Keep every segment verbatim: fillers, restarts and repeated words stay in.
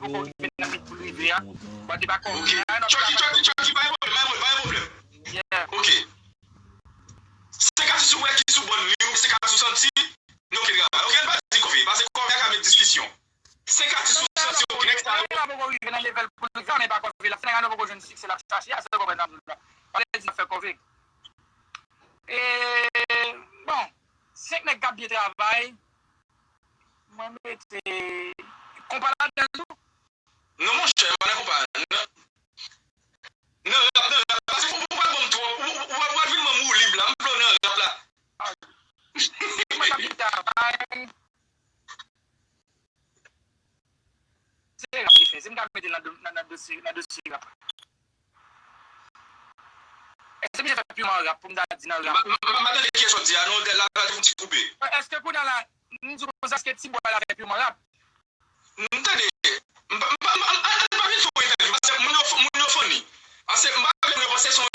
poko rive nan lit pou l rive a. Bon, te pa kò. Ok. Chucky, Chucky, Chucky, pa gen pwoblèm, pa gen pwoblèm, pa gen pwoblèm. Yeah. Ok. Senk atis ou wè ki sou bòn li, ou senk atis ou santi, nou oke travay. Oke, n pa di kòve, paske kòve a ka met diskisyon. Senk atis ou santi, oke, nèg sa yo. Nèg la poko rive nan level pou l egzame pa kòve la. Se nèg la nou poko jwenn siksè l ap chache a, se konprann sa m di la. Pa vle di n ap fè kòve. E, bon, senk nèg k ap byen travay, mwen mete konpa ladan l tou. Non, monchè, pa nan konpa. Nan, nan rap, nan rap. Paske ou, ou pral ban m twòp. Ou, ou, ou, ou pral vin ban m woulib la. M vle w nan rap la. Mwen ka byen travay. Se rap li fè. Si m ka mete l nan do-, nan, nan dosye, nan dosye rap. Èske misye fè piman rap pou m ta di nan rap? M pa, m pa, m pa tande kiyès w ap di a, non, la, la, la, yon ti koupe. Èske kounye a la, m di w konsa, èske Ti Bwa la fè piman rap? M tande, m pa, m pa, m pa, m pa, m pa vin fè yon entèvyou, paske moun yo, moun yo funny. Paske m pa vle moun yo panse se yon,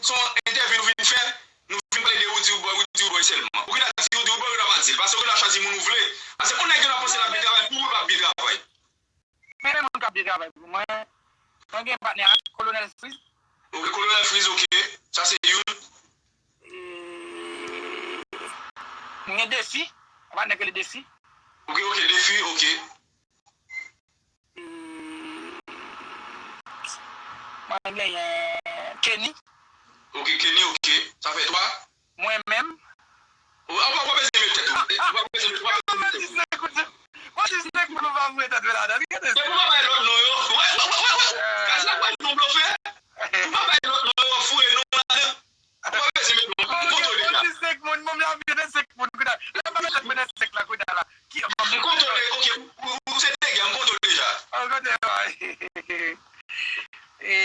se yon entèvyou nou vin fè, nou vin pale de Roody Roodboy, Roody Roodboy sèlman. Ou gentan di Roody Roodboy, ou gentan pa di l, paske ou gentan chwazi moun ou vle. Paske yon nèg gentan panse l ap byen travay, pou ou l pa byen travay. Men, men moun k ap byen travay pou mwen, mwen gen patnè a, Kolonèl Freeze. Ok, Kolonèl Freeze, ok. Sa se youn. E, mwen gen Defi, yon patnè k rele Defi. Ok, ok, Defi, ok. E, mwen genyen Kenny. Ok, Kenny, ok. Sa fè twa. Mwen menm. Ou, ou, ou pa bezwen met tèt ou. Ou pa bezwen met, ou pa bezwen met tèt ou. Mwen di senk moun, mwen di senk moun, ou pa voye tèt mwen ladan. Gade se pou pa bay lòt non yo. Wè, wè, wè, wè, wè. Kaz la pral non blofe. Pou pa bay lòt non yo, foure non ladan. Ou pa bezwen met non. M kontwole deja. Mwen di senk moun, mwen la vin de senk moun kounye a. Lè m pa met tèt mwen nan senk la kounye a la. Ki, m kontwole, ok, ou, ou se dega, m kontwole deja. Ou kontwole, wi. E,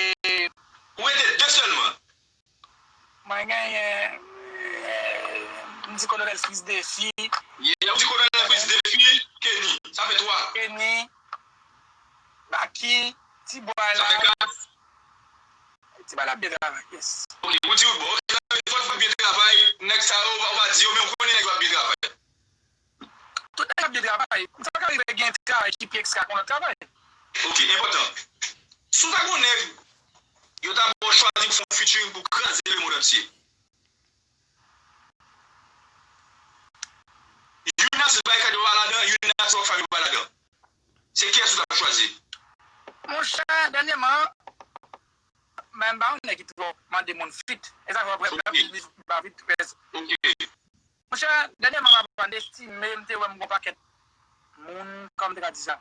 ou rete de sèlman. Mwen genyen, eh, m di Kolonèl Freeze Defi. Yeah, ou di Kolonèl Freeze Defi, Kenny. Sa fè twa. Kenny, Baky, Ti Bwa la. Sa fè kat. Ti Bwa la byen travay, yes. Ok, ou di, bon, ok, fò l byen travay, nèg sa yo, ou pa di yo, men ou konnen nèg yo ap byen travay. Tout nèg ap byen travay. Sa ka rive gen travay ki pi ekstra ke yon lòt travay. Ok, enpòtan. Si w ta gen yon nèg, yo ta ba w chwazi pou fè yon featuring pou kraze le monde entier. Youn nan se Barikad yo pa ladan, youn nan se Rockfam yo pa ladan. Se kiyès ou ta chwazi? Monchè, dènyèman, mwen pa yon nèg ki twò mande moun feat. E sa fè w ap wè m ap vin ba feat. Ok. Monchè, dènyèman m ap ann estime, m te wè m gon pakèt moun, kòman m te ka di sa,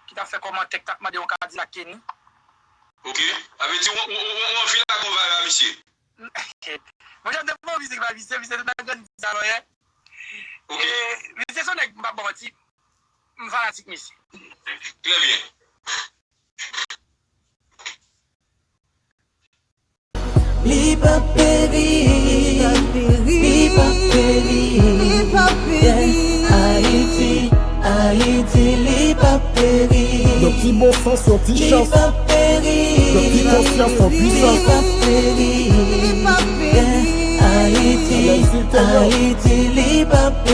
ki t ap fè kòmantè, ki t ap mande yon Kadilak Kenny. Ok. Sa vle di, ou, ou, ou, ou anvi lage yon vag a misye. Monchè, m te pran mizik ba misye, misye te nan grandi sa lòyè. Ok. E, misye se yon nèg, m p ap ba w manti, m fanatik misye. Trè byen. Li p ap peri, li p ap peri, li p ap peri. Ayiti, Ayiti, li p ap peri. Yon ti bon sans, yon ti chans. Li p ap peri, yon ti konsyans, yon pwisans. Li p ap peri, li p ap peri. Ayiti, Ayiti, li p ap peri.